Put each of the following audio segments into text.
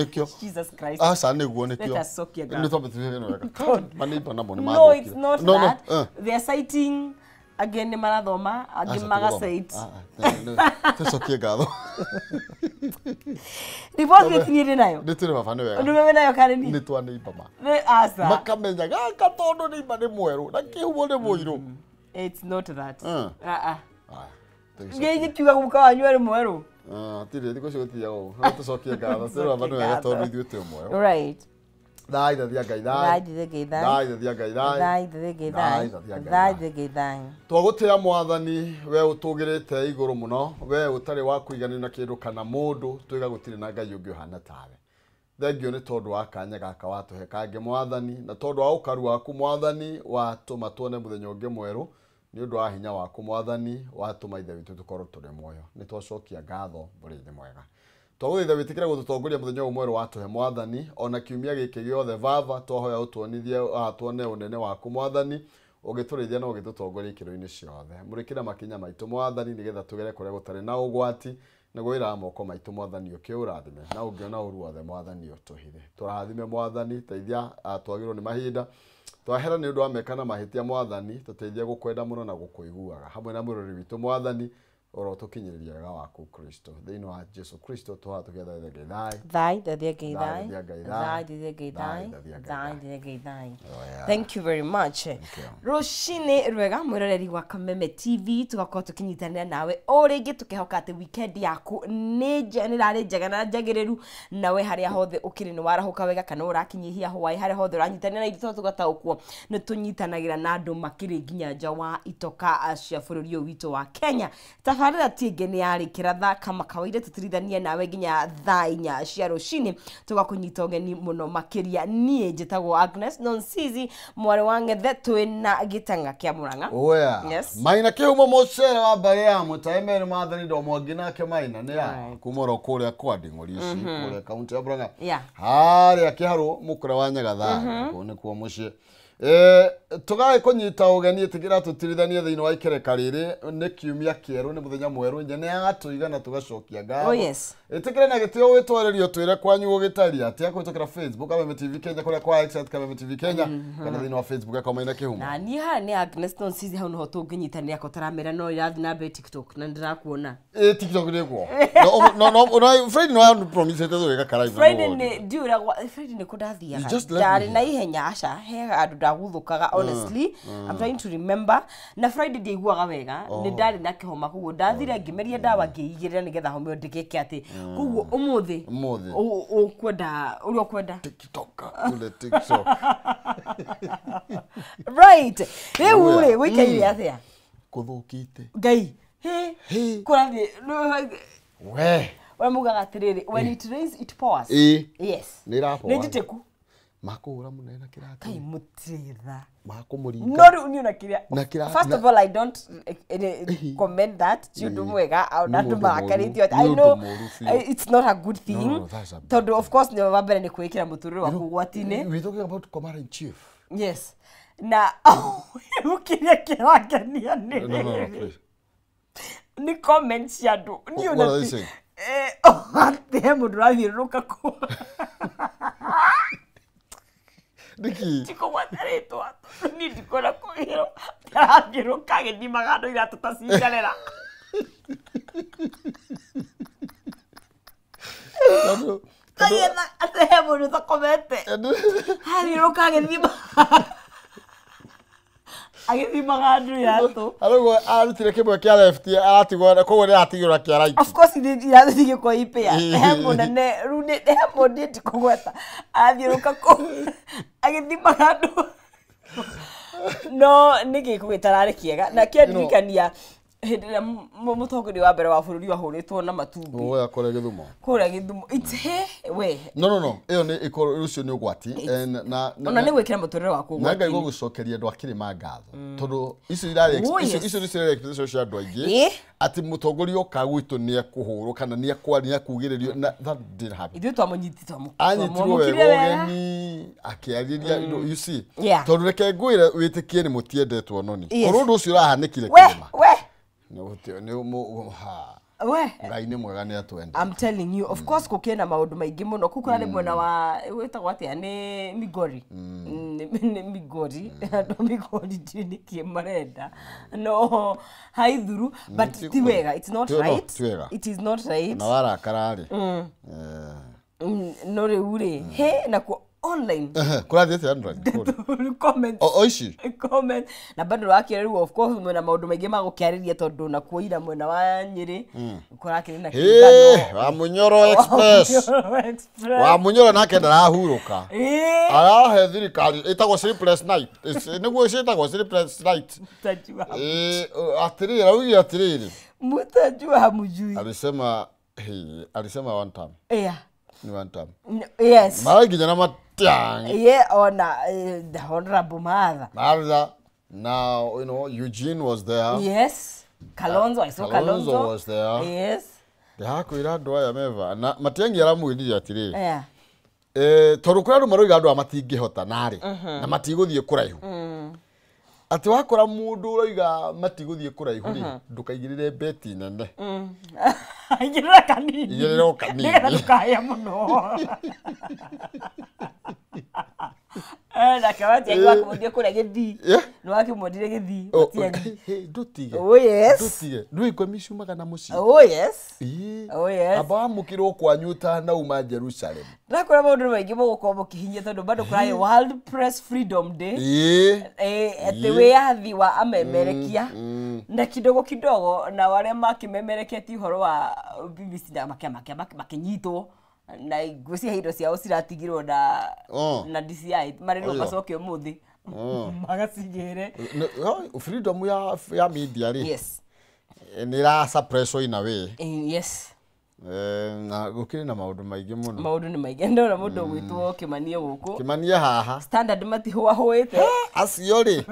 Nĩkĩo. Jesus Christ. Aca nĩguo nĩkĩo. Let us soak your Nĩ twambe tũtige wega. Maneighbor namo nĩ No, it's mathũkire. not No, no, that. eh. They are citing again nĩ marathoma, angĩ Aca, maga tũgũthoma. cite. Ah, ah, tũcokie ngatho. Report gĩti niĩ ndĩ nayo. Nĩ tũrĩ baba nĩ wega. Ũndũ wĩ nayo kana nĩ? Nĩ twa neighbor ma. Nĩ aca. Makamenya gaka tondũ neighbor nĩ mwerũ na kĩhumo nĩ mũirũ. It's not that. Eh. Ah ah. Aya, tũgĩcokie. Ngĩĩ kiuga guka wanyu arĩ mwerũ. Ah, tirĩ thikũ icio gũtithiaga ũguo. No tũcokie ngatho. Tũrĩ baba nĩ wega tondũ ithuĩ twĩ muoyo. Right. Thai thathia Ngai thai. Thai thathia Ngai thai. Thai thathia Ngai thai. Thai thathia Ngai Thai thai. thathia Ngai Thai thai. thathia Ngai thai. Twagũtĩĩa mwathani we ũtũgĩrĩte igũrũ mũno, we ũtarĩ wa kũiganĩra na kĩndũ kana mũndũ, twĩga gũtirĩ na Ngai ũngĩ ũhana tawe. Thengio nĩ tondũ wa kanya gaka watũhe kangĩ mwathani, na tondũ wa ũkaru waku mwathani watũma tuone mũthenya ũngĩ mwerũ, nĩ ũndũ wa hinya waku mwathani watũma ithe witũ tũkorwo tũrĩ muoyo. Nĩ twacokia ngatho mũrĩithi mwega. Twagũthaitha wĩtĩkĩre gũtũtongoria mũthenya ũyũ mwerũ watũhe mwathani, ona kiumia gĩkĩ gĩothe baba twahoya ũtuonithie, tuone ũnene waku mwathani, ũgĩtũrĩithia na ũgĩtũtongoria ikĩro-inĩ ciothe. Mũrĩkĩra makinya maitũ mwathani nĩgetha tũgere kũrĩa gũtarĩ na ũgwati, nĩguo wĩra wa moko maitũ mwathani ũkĩũrathime, na ũngĩona ũru wothe mwathani ũtũhithe. Tũrathime mwathani, teithia twagĩrwo nĩ mahinda. Twahera nĩ ũndũ wa meka na mahĩtia mwathani, tũteithie gũkwenda mũno na gũkũiguaga. Hamwe na mũrori witũ mwathani, ũrotũkinyĩrĩria wega waku Kristo. Thĩinĩ wa Jesu Kristo tũhoya tũgĩatha Ngai thai. Thai thathia Ngai thai. Thai thathia Ngai Thai thai. thathia Ngai Thai thai. thathia Ngai Thai thai. thathia Ngai thai. Oh, yeah. Thank you very much. Rũcinĩ rwega mwĩroreri wa Kameme TV, tũgakorwo tũkĩnyitanĩra nawe o rĩngĩ tũkĩhoka atĩ weekend yaku nĩ ĩrarĩ njega na njagĩrĩru, nawe harĩa hothe ũkĩrĩ nĩ warahũka wega kana ũrakinyihia hwaĩ, harĩa hothe ũranyitanĩra na ithuĩ tondũ tũgataũkwo nĩ tũnyitanagĩra na andũ makĩrĩ nginya nja wa itoka cia bũrũri ũyũ witũ wa Kenya. Tabarĩra ti ĩngĩ nĩ yarĩ kĩratha kama kawaida, tũtirithanie nawe nginya thaa inya cia rũcinĩ tũgakũnyita ũgeni mũno makĩria. Niĩ njĩtagwo Agnes Nonsizi, mwarĩ wa Ng'ethe, twĩna gĩtang'a kĩa Mũrang'a. Oya. Yes. Maina kĩhumo mũcere wa mbarĩ ya mũtae merĩ mwathani ndo mwangi nake Maina nĩ ya kuma oro kũrĩa kwa Nding'ori ici kũrĩa kaunti ya Murang'a. Yeah. Harĩa Kĩharũ mũkũra wa Nyagathaga kũu nĩkuo mũciĩ. Tũgaĩ kũnyita ũgeni ĩtĩkĩra tũtirithanie thĩinĩ wa ikereka rĩrĩ nĩ kiumia kĩerũ nĩ mũthenya mwerũ nyene yagatũiga na tũgacokia ngatho. Oh, yes. Ĩtĩkĩre na gĩtĩo wĩtwarĩrio twĩre kwanyu gũgĩtariĩ atĩa kũhĩtũkĩra Facebook Kameme TV Kenya kũrĩa kwa X at Kameme TV Kenya kana thĩinĩ wa Facebook ya Maina Kĩhumo. Na niĩ haha nĩ Agnes Nonsizi, hau nĩho tũngĩnyitanĩra ko taramera no ĩrathiĩ na mbere TikTok na nĩndĩrakuona. TikTok nĩkuo. No no no Friday no promise tũgĩka kara Friday nĩ ndiũragwa Friday nĩ kũ ndathiaga You just let me ndarĩ na ihenya aca he handũ ndaguthũkaga honestly. I'm trying to remember na Friday ndiaiguaga wega, nĩ ndarĩ na kĩhoma koguo ndathire ngĩmeria ndawa ngĩigĩrĩra nĩgetha homa ĩyo ndĩgĩke atĩ koguo ũmũthĩ Ũmũthĩ. Ũkwenda ũrĩa ũkwenda. TikTok kule TikTok. Right, rĩu Oya. rĩ wĩikaire atĩa? Kũthũkĩte. Ngai hĩ Hĩ. kũrathiĩ We. ũrĩa mugaga atĩrĩrĩ, when it rains it pours. Ĩ. Yes. Nĩ ĩrapoa. Nĩ njĩtĩku. Makũhũra mũnene na kĩratũ. Kai mũtirĩ Makũmũringa. no rĩu niĩ ona kĩrĩa Na kĩra- first of all I don't commend that, ti ũndũ mwega ona Nĩ andũ ũndũ marakarĩtio mũũru. I Nĩ know ũndũ mũũru biũ. it's not a good thing. No, no, that's a bad Tondũ of course nĩ wa mbere nĩ kwĩkĩra mũtũrĩre waku ũgwati-inĩ. We're talking about commander in chief. Yes, na rĩu kĩrĩa kĩrangenia nĩ No, no, no, please. Nĩ comment cia andũ niĩ What ona are they ti saying? Atĩ he mũndũ ũrathiũrũrũka kũ Nĩkĩ? Ndikũgweta rĩtwa tondũ niĩ ndikwenda kũgĩrwo arathiũrũrũka agĩthimaga andũ iratũ ta Cinderella. Tondũ Kagetha atĩ he mũndũ ũtakomete arathiũrũrũka agĩthimaga andũ iratũ. Arauga arutire kĩmwe kĩa left aratigwo koguo nĩ aratigĩrwo kĩa right. Of course iratũ cigĩkorwo ipĩa he mũnene rĩu he mũndũ niĩ ndikũgweta arathiũrũrũka kũu agĩthimaga andũ no nĩ gĩko gĩtararĩ kĩega na kĩandirikania hĩndĩ ĩrĩa mũtongoria wa mbere wa bũrũri wahũrĩtwo na matumbĩ. Oya kũrĩa Gĩthumo. Kũrĩa Gĩthumo. It's he we No no no, ĩyo nĩ ĩkorwo ũcio nĩ ũgwati na ona nĩ gwĩkĩra mũtũrĩre waku na Ngai ũgwati-inĩ. gũgũcokeria andũ akĩrĩ ma ngatho tondũ icio irarĩ Oh, icio yes. icio nĩcio irarĩ expectation cia andũ aingĩ Ĩ. atĩ mũtongoria oka gwitũ nĩ ekũhũrwo kana nĩ ekugĩrĩrio na that didn't happen. Ithuĩ twamũnyiti Anyitirwo twamwamũkire wega wega. ũgeni akĩarĩria, you see. Tondũ reke ngwĩre wĩtĩkie nĩ mũtiendetwo noni. Yes. Korwo ũndũ ũcio ũrahanĩkire We kĩrĩma we nĩ gũtĩ nĩ ha We Ngai nĩ mwega nĩ atwenda. I'm telling you, of course gũkĩna maũndũ maingĩ mũno kũu kũrarĩ mwena wa wĩtagwo atĩa nĩ Migori. Nĩ Migori, andũ a Migori ndiũĩ nĩkĩ marenda no haithuru, but ti wega, it's not right. Ti wega. It is not right. Na warakara rĩ. No rĩu rĩ he nakuo online Kũrathiĩ atĩa online? Comment. O ici comment na bado wakĩra rĩu of course mwena maũndũ maingĩ ma gũkĩarĩria tondũ nakuo ira mwena wa Nyĩrĩ kũrakĩrĩ na kĩũngano. Wa Munyoro Express. Wa Munyoro nake ndarahurũka. Arahe thirikari ĩtagwo sleepless night. Nĩguo ciĩtagwo sleepless night. Atĩrĩrĩ, araugire atĩrĩrĩ. Mtajua hamjui. Alisema alisema one time. Yeah. Ni one time. Yes. Mara nginya na Matiang'i. Yeah, ona the Honorable Martha. Martha. Now, you know, Eugene was there. Yes. Kalonzo, I saw Kalonzo. Kalonzo was there. Yes. Ndakwĩra andũ aya meva. Na Matiang'i aramwĩrire atĩrĩrĩ. Yeah. Tondũ kũrĩ andũ maroiga andũ aya matingĩhota narĩ na matigũthiĩ kũraihu. Atĩ wakora mũndũ ũroiga matigũthiĩ kũraihu rĩ, ndũkaigĩrĩre beti nene. Igĩrĩra kanini. Igĩrĩra o kanini. Nĩgetha ndũkahĩa mũno. Nake Matiang'i wakĩmwendire kũrĩa Gĩthii. Nĩ wakĩmwendire Gĩthii, Matiang'i. Ndũtige. Oh yes. Ndũtige. Ndũĩ ngwemi ciumaga na mũciĩ. Oh yes. Oh yes. Amba wamũkĩrwo kwanyu ũtanauma Jerusalem. Ndakora maũndũ maingĩ mũgũkorwo mũkĩhinyia tondũ bado kũrarĩ World Press Freedom Day. Atĩ wĩyathi wa amemerekia na kidogo kidogo na arĩa makĩmemereketie ũhoro wa BBC na makĩnyitwo na ngwĩciria indo ciao ciratigirwo na na DCI marĩrwo macoke ũmũthĩ magacigĩre. Freedom ya media rĩ. Yes. Nĩ ĩra suppress in a way. Yes. Na gũkĩrĩ na maũndũ maingĩ mũno. Maũndũ nĩ maingĩ. Ndona mũndũ ũgwĩtwo Kĩmanie gũkũ. Kĩmanie haha. Standard matihũahũĩte. Acio rĩ.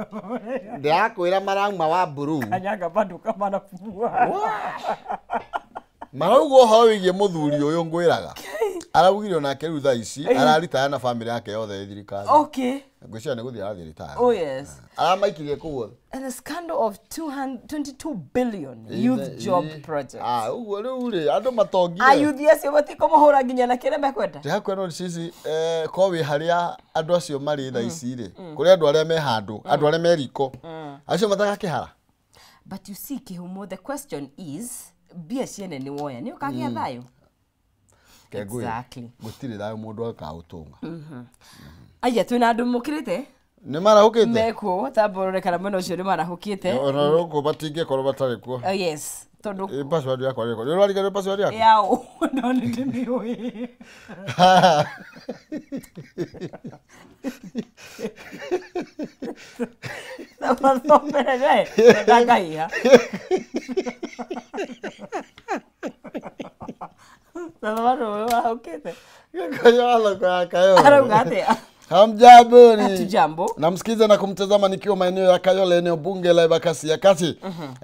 Ndĩrakwĩra marauma wa blue. Kanyaga bado kama anapumua. Marauga ũhoro wĩgiĩ mũthuri ũyũ ngwĩraga. Araugire onake rĩu thaa ici araritaya na bamĩrĩ yake yothe thirikari. Okay. Ngwĩciria nĩ gũthiĩ arathiĩ retire. Oh yes. Aramaikirie kũu othe. And a scandal of 22 billion youth job project. Ũguo rĩu rĩ andũ matongire. Ayuthi acio matikũmũhũra nginya na kĩrĩa mekwenda. Ndĩrakwĩra no cici ko wĩ harĩa andũ acio marĩ thaa ici rĩ. Kũrĩ andũ arĩa me handũ, andũ arĩa me riko. Acio matagakĩhara. But you see Kĩhumo, the question is mbia ciene nĩ woya nĩ ũkagĩa thayũ. Exactly. Gũtirĩ thayũ mũndũ akaũtũnga. Aya twĩna andũ mũkĩrĩte? Nĩ marahũkĩte? Mekuo tamborore kana mwena ũcio nĩ marahũkĩte. Ona gũkũ matingĩkorwo matarĩ kuo. Yes. Tondũ password yakwa rĩko. Nĩ ũrariganĩrwo password yaku? Yaũ, no nĩ ndĩmĩũĩ. Thomere, ndangaiya. Hamjambo. Hatujambo. Namsikiza na kumtazama nikiwa maeneo ya Kayole, eneo bunge la Embakasi ya Kati.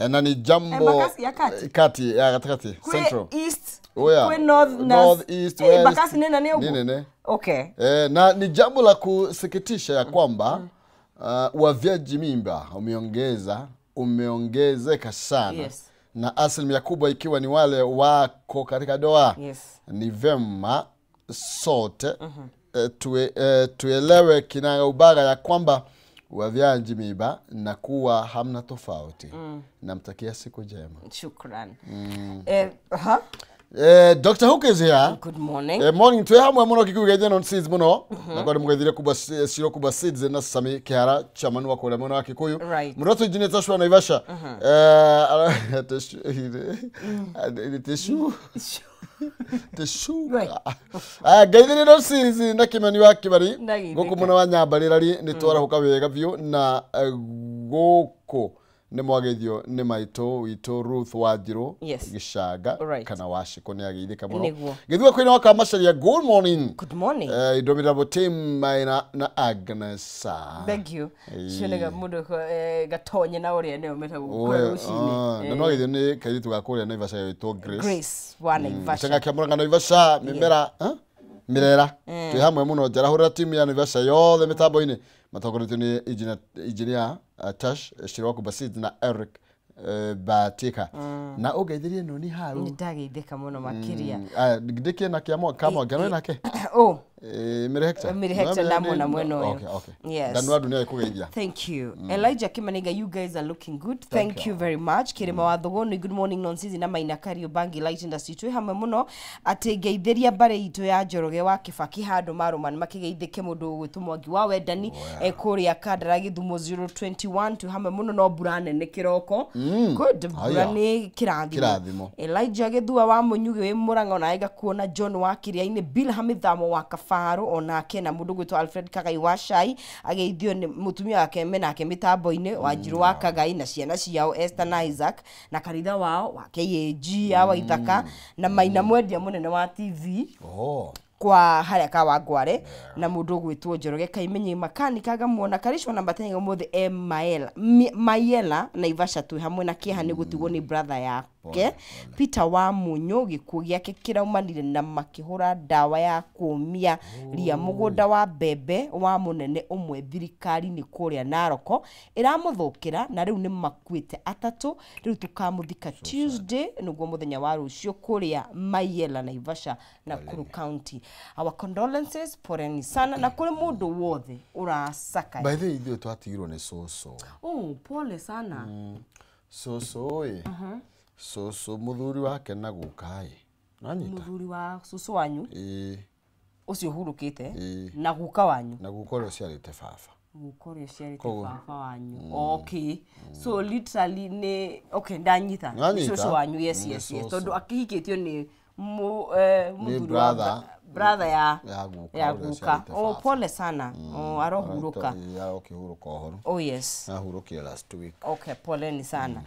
Na ni jambo Embakasi ya Kati. Kati ya katikati, Central. East. Oh yeah. Kwe North, North, East, West. Embakasi nene nene huko. Nene. Okay. Na ni jambo la kusikitisha ya kwamba uavyaji mimba umeongezeka sana. Yes. Na asilimia kubwa ikiwa ni wale wako katika doa. Yes. Ni vema sote tuelewe kinagaubaga ya kwamba uavyaji mimba na kuwa hamna tofauti. Namtakia siku njema. Shukran. Dr. Hook is here. Good morning. Morning to hamwe muno Kikuyu geithia seeds muno. Na kwa mugeithire kubwa ciro kubwa seeds na Sami Kihara chairman wa kule muno wa Kikuyu. Right. Muroto engineer Tashua Naivasha. Teshu. Teshu. Geithire no seeds na Kimani wa Kibari. Guku muno wa Nyambarĩrari ni twarahuka wega biũ na guku nĩ mwageithio nĩ maitũ witũ Ruth Wanjiru Gicanga kana Waciko nĩ ageithĩka mũno. Gĩthua kwĩna wa Kamacaria, good morning. Good morning. Indomitable team Maina na Agnes. Thank you. Cionega mũndũ gatonye na ũrĩa nĩo metagwo kũrĩa rũcinĩ. Na no ageithio nĩ kairĩtu ga kũrĩa Naivasha witũ Grace. Grace wa Naivasha. Tenga kĩa Naivasha mĩmera mirera twĩ hamwe mũno njarahũrĩra timu ya Naivasha yothe mĩtambo-inĩ matongoretio nĩ engineer Tash Shirwaku Basid na Eric Batika na ũngeithĩrie noni hau. Nĩ ndageithĩka mũno makĩria. Ndĩkĩe na kĩa kamwa ngano nake. Oh. Mary Hector. Mary Hector ndamwona mwena ũyũ. Okay, okay. Yes. Ndanu andu nĩ kũgeithia. Thank you. Elijah Kimaniga, you guys are looking good. Thank you very much. Kirima wa Thogoni, good morning Nonsizi na Maina Kariobangi Light Industry twĩ hamwe mũno atĩ ngeithĩria mbarĩ itũ ya Njoroge wa Kibaki handũ marũma makĩgeithĩke mũndũ ũgwĩtwo Mwangi wa Wendani kũrĩa Kandara Gĩthumo 021 twĩ hamwe mũno no mbura nene kĩroko. Good, mbura nĩ kĩrathimo. Elijah Gĩthua wa Mũnyugĩ wĩ Mũrang'a ona ngakuona John wa Kĩrĩa-inĩ, Bill Hamithamo wa Kabaro onake na mũndũ ũgwĩtwo Alfred Kagai wa Cai ageithio nĩ mũtumia wake menake mĩtambo-inĩ Wanjirũ wa Kagai na ciana ciao Esther na Isaac na kanitha wao wa KAG ya Waithaka na Maina mwendia mũnene wa TV. Oh. Kwa harĩa Kawangware na mũndũ ũgwĩtwo Njoroge Kaimenyi makanika ngamuona Karishwa na Matenya ũmũthĩ e Mayela Naivasha twĩ hamwe na kĩeha nĩ gũtigwo nĩ brother yake Peter wa Munyo gĩkuũ gĩake kĩraumanire na makĩhũra ndawa ya kũũmia ria mũgũnda wa mbembe wa mũnene ũmwe thirikari-inĩ kũrĩa Naroko ĩramũthũkĩra na rĩu nĩ makuĩte atatũ rĩu tũkamũthika Tuesday nĩguo mũthenya wa rũciũ kũrĩa Mayela Naivasha Nakuru County. Our condolences, poreni sana na kũrĩ mũndũ wothe ũracakaya. By the way, ithuĩ twatigirwo nĩ cũcũ. Oh, pole sana. Cũcũ ĩ. Cũcũ mũthuri wake na guka ĩ. Nanyita. Mũthuri wa cũcũ wanyu? Ĩ. Ũcio ũhurũkĩte? Na guka wanyu? Na guka ũrĩa ũciarĩte baba. Guka ũrĩa ũciarĩte baba wanyu. Okay. So literally nĩ okay ndanyita. Cũcũ wanyu, yes yes yes. Tondũ akĩhikĩtio nĩ mũthuri wa brother ya guka. Oh, pole sana. Oh, arohuruka. Arokĩhurũka ũhoro. Oh yes. Ahurũkire last week. Okay, poleni sana.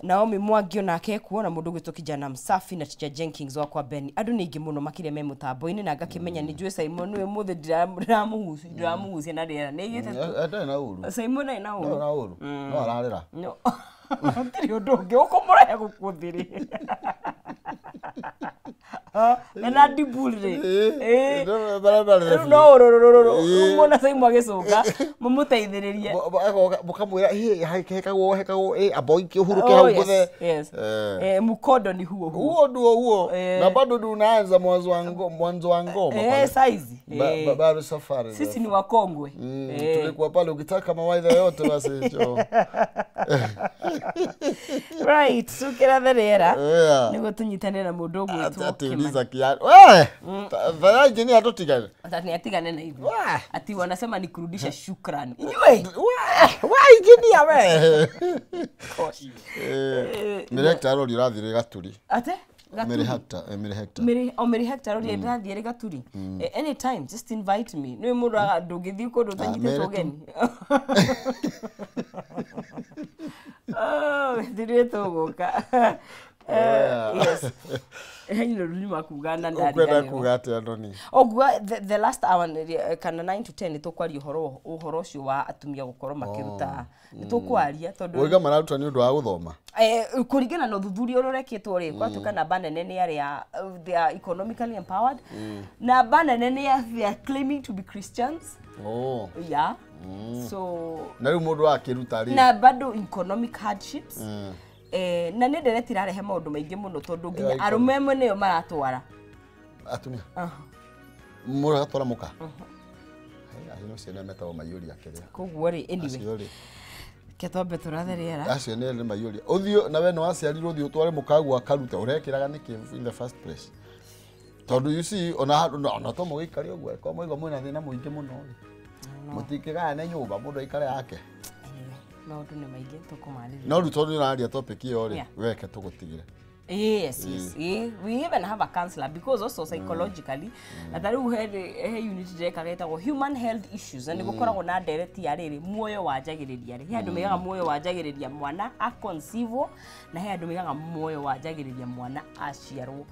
Naomi Mwangi onake kuona mũndũ ũgwĩtwo Kijana Msafi na Teacher Jenkins wakwa Beni. Andũ nĩ aingĩ mũno makĩria me mũtambo-inĩ na ngakĩmenya nĩ njũĩ Simon ũyũ mũthĩ ndĩramũhucia na rĩera. Nĩ aigĩte ndarĩ na ũru. Simon ndarĩ na ũru. Ndarĩ na ũru. No ararĩra. No. Hatirĩ ũndũ ũngĩ ũkũmũrehe gũkũ thĩ rĩ. Na ndiburi rĩ. Rĩu no ũrũrũrũrũ muona Simon agĩcũnga mũmũteithĩrĩrie. Mũkamwĩra hekagwo hekagwo amba ũhurũke hau mbere. Yes. Mkondo ni huo huo. Huo ndio huo. Na bado ndio unaanza mwanzo wa ngoma. Saizi. Bado safari. Sisi ni wakongwe. Tulikuwa pale ukitaka mawaidha yote basi hicho. Right, tukira therera. Niguo tunyitane na mũndũ ũgwĩtwo Atiuliza kiasi. Wewe, tafadhali ni atutigane. Ni atigane na hivyo. Ati wanasema ni kurudisha shukrani. Iwe. Wa engineer we. Mary Hector arori rathire Gaturi. Ate? Mary Hector, Mary Hector. Mary Hector arori rathire Gaturi. Anytime just invite me. Nĩ mũndũ ndũngĩthiĩ kũndũ ũtanyitĩtwo ũgeni. Oh, thirĩ tũgũka. Yes. Heno rulima kuga na ndari. Ukwenda kuga atia Ndoni? Oguga the last hour kana 9 to 10 nĩtũkwaria ũhoro ũcio wa atumia gũkorwo makĩruta. Nĩtũkwaria tondũ Oiga mararuta nĩ ũndũ wa gũthoma. Kũringana na ũthuthuria ũrĩa ũrekĩtwo rĩ, gwatuĩka namba nene nĩ arĩa they are economically empowered. Namba nene nĩ they are claiming to be Christians. Oh. Yeah. So na rĩu mũndũ akĩruta rĩ. Na bado economic hardships. Na nĩ ndereti irarehe maũndũ maingĩ mũno tondũ nginya arũme amwe nĩo maratwara atumia. Mũndũ agatwara mũka. Acio nĩo metagwo maiyũria kĩrĩa. Koguo rĩ anyway. Ke twambe tũrathe rĩera. Acio nĩ maiyũria. Ũthiũ na we nĩ waciarirwo ũthiĩ ũtware mũkaguo akarute ũrekĩraga nĩkĩ in the first place. Tondũ you see ona to mũgĩikare ũguo kwa mũigo mwĩna thĩna mũingĩ mũno rĩ. Mũtikĩgayane nyũmba mũndũ aikare yake. Maũndũ nĩ maingĩ tũkũmarĩrĩria. No rĩu tondũ nĩ ũraria topic ĩyo rĩ, weke tũgũtigĩre. Yes, yes. We even have a counselor because also psychologically na ta rĩu he unit ndĩrekaga ĩtagwo human health issues na nĩgũkoragwo na ndereti ya rĩrĩ muoyo wanjagĩrĩria rĩ. He andũ maigaga muoyo wanjagĩrĩria mwana aconceive na he andũ maigaga muoyo wanjagĩrĩria mwana aciarwo.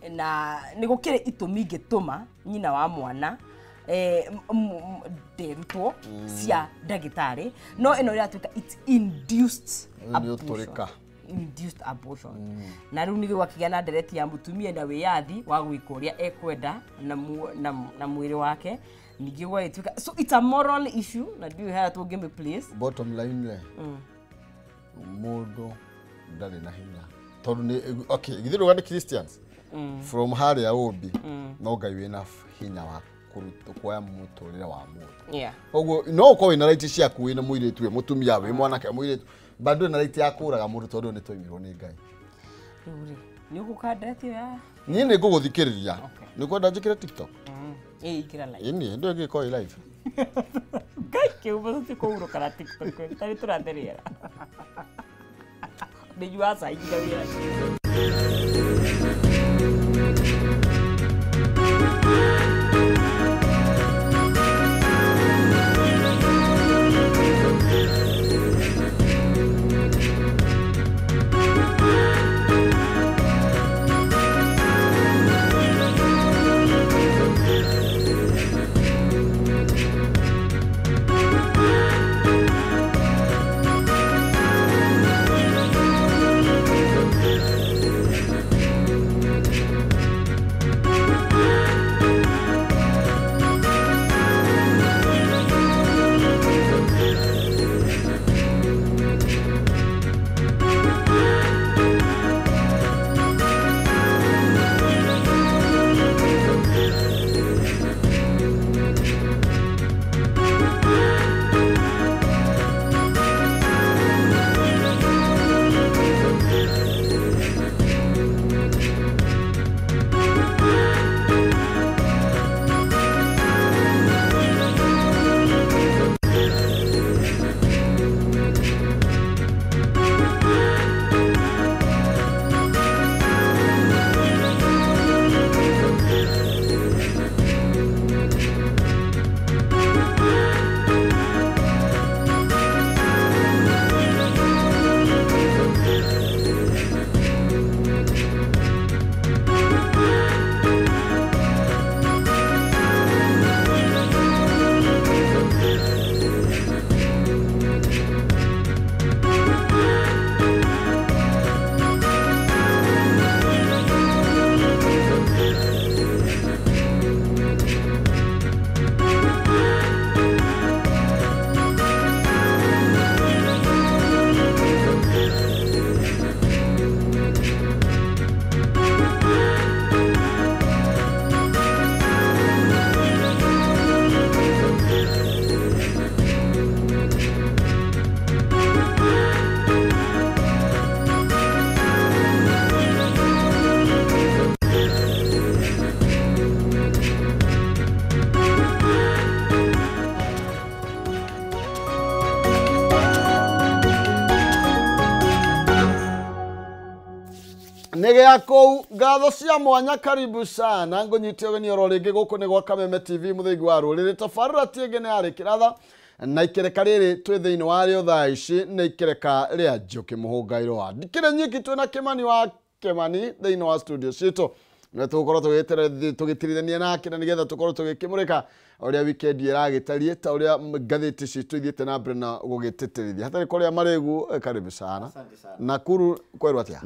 Na nĩgũkĩrĩ itũmi ingĩtũma nyina wa mwana nderutwo cia ndagĩtarĩ no ĩno ĩratuĩka it's induced abortion. Induced abortion. Na rĩu nĩ gwakĩgĩa na ndereti ya mũtumia na wĩyathi wa gwĩka ũrĩa ekwenda na mwĩrĩ wake ningĩ gwagĩtuĩka so it's a moral issue na ndiũĩ harĩa tũngĩmĩ place. Bottom line rĩ, Mũndũ ndarĩ na hinya tondũ nĩ okay githĩ rũga nĩ Christians from harĩa ũmbi no Ngai wĩna hinya wa kuoya mũtũrĩre wa mũndũ. Yeah. Koguo no ũkorwo wĩna right ciaku wĩna mũirĩtu wĩ mũtumia wĩ mwanake mũirĩtu but ndũrĩ na right ya kũraga mũndũ tondũ nĩ twoimirwo nĩ Ngai. Rĩu rĩ nĩ ũgũkandetio ya Niĩ nĩ ngũgũthikĩrĩria. Okay. Nĩ kwenda njĩkĩre TikTok? Ĩĩ ikĩra live. Ĩni ndũ ĩngĩkorwo ĩ live. Ngai kĩuma tũtikũhurũka na TikTok tarĩ tũratherera. Nĩ wacainire wĩra. Nĩgĩa kũu ngatho cia mwanya karibu sana ngũnyite ũgeni oro rĩngĩ gũkũ nĩ gwa Kameme TV mũthingi wa rũrĩrĩ tabarĩra ti ĩngĩ nĩ yarĩ kĩratha na ikereka rĩrĩ twĩ thĩinĩ wa rĩo thaa ici nĩ ikereka rĩa Njũkĩ Mũhũngairwo wa ndikĩrĩ nyiki twĩna Kĩmani wa Kĩmani thĩinĩ wa studio citũ na tũgũkorwo tũgĩtirithania nake na nĩgetha tũkorwo tũgĩkĩmũrĩka ũrĩa weekend ĩragĩtariĩ ta ũrĩa ngathĩti citũ ithiĩte na mbere na gũgĩtĩtĩrithia hatarĩ kũrĩa marĩgu karibu sana. Nakuru kwerwo atĩa?